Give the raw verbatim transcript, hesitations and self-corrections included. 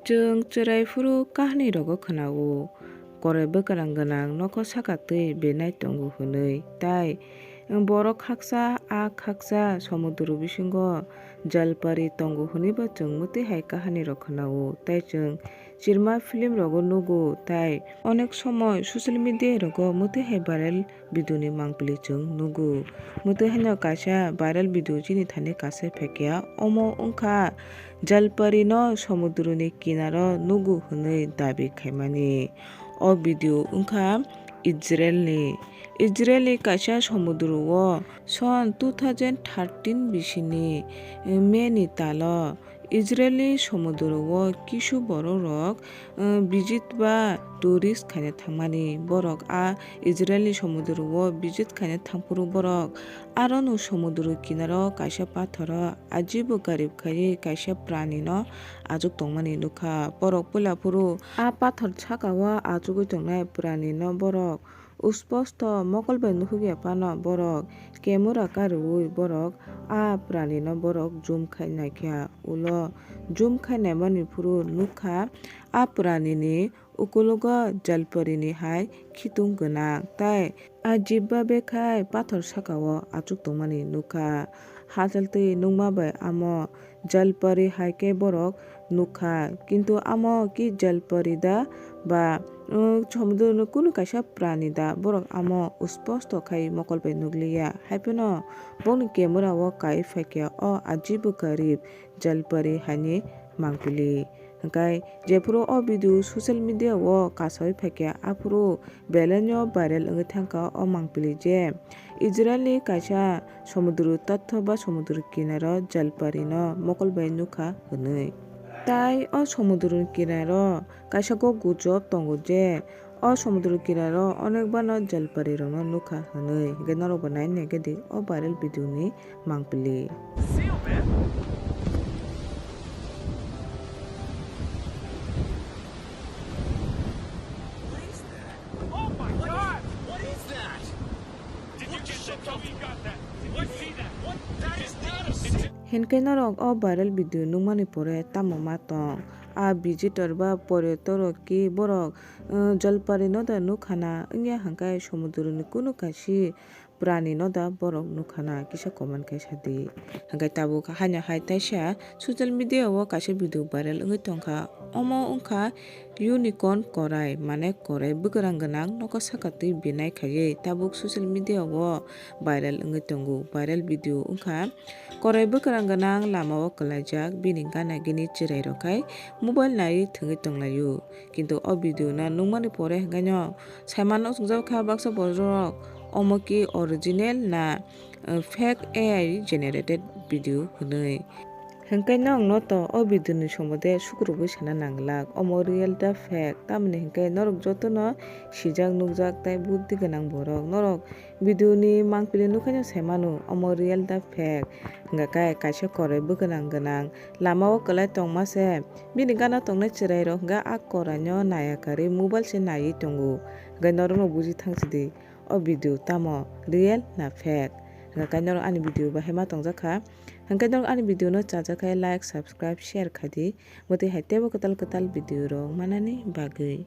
Chwng chwrai phuru kahani rogo khwnao, korai bwkrang gwnang nokho saka twi benai tongo hwnwi, tai borok khaksa a khaksa somudro bisingo jalpari tongo hwnwibo chwng mwtwi hai kahani rok khwnao, tai chwng chirma film rogo nugo, tai onek somoi social media rogo mwtwi hai viral video ni mangpili chwng nugo. Mwtwi haino kaisa viral video chini thani kasai phaikha, omo wngkha jalpari no somudroni kinaro nugo hwnwi dabi khaimani. O video wngkha Israel ni. Israel ni kaisa somudro o son two thousand thirteen bisini May ni talo Israel ni somudro o kisu borok rok, eh, visit ba tourist khaina thangmani. Borok a Israel ni somudro o visit khaina thangphuru borok aro no somudro kinaro kaisa pathoro ajibo garib khaiwi kaisa prani no achuk tongmani nukha. Borok puila phuru a pathor saka o achugwi tongnai prani no borok usposto mokol bai nuhukya phano borok camera kariui borok a prani no borok zoom khai naikha. Ulo zoom khai naimani phuru nukha a prani ni ukulogo jalpari ni hai khitung gwnang, tai a jibba bekhai pathor saka o achuk tongmani nukha. Hachal twi nukma bai amo jalpari hai khe borok nukha, kintu amo ki jalpari da ba, uh, somudro ni kunu kaisa prani da, borok amo usposto khai mokol bai nukliya. Haiphano bokni camera o kai phaikha o ajibo garib jalpari haini mangpili. Hwnkhe jephuru o video social media o kasaui phaikha, aphuru belai no viral wngwi thangkha o mangpili je Israel ni kaisa somudru tatho ba somudru kinaro jalpari no mokol bai nukha hwnwi. Tai o somudru kinaro kaisa go gujob tongo je o somudru kinaro onekbano jalpari rokno nukha hwnwi. Hwnkhe norokbo nai naikhe di o viral video ni mangpili. Seal, man. What is that? Oh my God! What is that? Did you just tell me you got that? Did you see that? What? That is not a seal. Hinkhe norok o viral video nukmani pore tamo ma tong? A visitor ba poryotorok ki borok, uh, jalpari no da nukha na? Wngya hwnkhe somudroni kunu kaisi prani no da borok nukha na, kisa comment khai sa di. Hwnkhe tabuk haino hai taisa social media o kaisa video viral wngwi tongkha. Omo wngkha unicorn korai, mane korai bwkrang gwnang nokho saka twi benai khaiwi tabuk social media o viral wngwi tongo. Viral video wngkha korai bwkrang gwnang lama o kwlaijak, bini gana gini chwrai rok khai mobile naiwi thwngwi tonglaio. Kintu o video no nukmani pore hwnkhe no saimano swngjak kha baksa borok, omo ki original na, eh, fake A I generated video hwnwi. Hwnkhe nwng no to o video ni somode sukrubwi sana nang glak, omo real da fake, tamoni hwnkhe norok jotono sijak nukjak tei budhi gwnang borok. Norok video ni mangpili nukhaino saimano omo real da fake. Hwnkhe kaisa korai bwkrang gwnang lama o kwlai tongma se, bini gana tongnai chwrai rok hwnkhe a korai no naiya karwi mobile se naiwi tongo. Hwnkhe norok no buji thang sidi o video tamo real na fake. Hwnkhe norok ani video bahai ma tongjak kha, hwnkhe norok ani video no chajak khe like, subscribe, share khai di. Mwtwi hai teibo kwtal kwtal video rok manani bagwi.